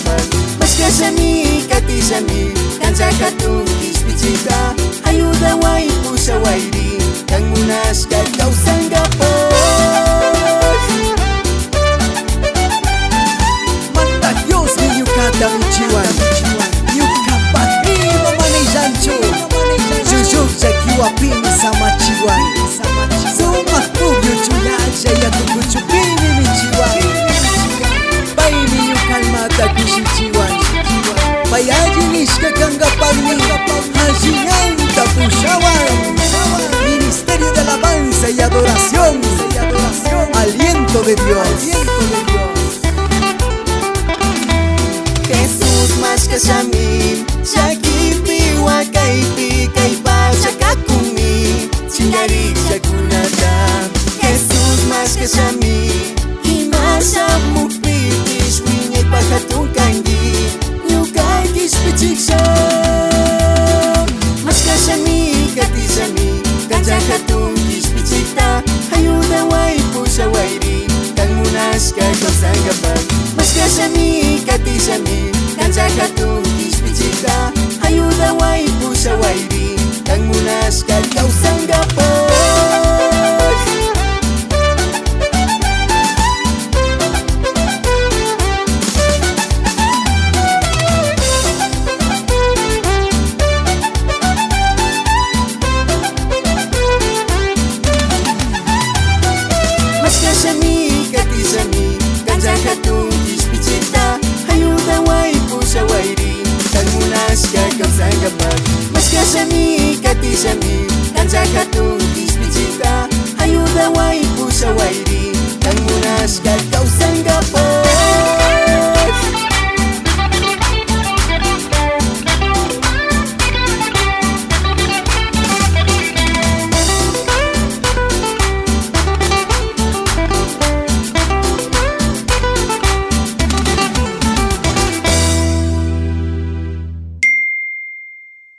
kawsangapaj. Mashkashami, katishami, kanlla hatun kishpichikta. Ayudaway, pushawayri, kan munashka kawsangapaj. Mandaj Diosmi ñukata michiwan. Ñukapak ima mana illanchu. Llullujlla kiwapimi samachiwan. Sumak pugyu chuyalla yaku kuchupimi michiwan. Paymi ñuka almata kushichiwan. Pay alli nishka kankapakmi alli ñanta pushawan. Ministerio de Alabanza y Adoración. Aliento de Dios. Jesús mashkashami, llakipi wakaypi kay pacha kakumi, chingarikllakunata. Jesús mashkashami, ima shamukpipish wiñaypaj hatun kanki, ñuka kishpichiklla. Mashkashami, katishami, kanlla hatun kishpichikta, ayudaway, pushawayri, kan munashka kawsangapaj. Mashkashami, katishami, kanlla hatun kishpichikta, ayudaway, pushawayri, kan munashka kawsangapaj. Mashkashami, katishami, kanlla hatun kishpichikta, ayudaway, pushawayri, kan munashka kawsangapaj. Mashkashami, katishami, kanlla hatun kishpichikta, ayudaway, pushawayri, kan munashka.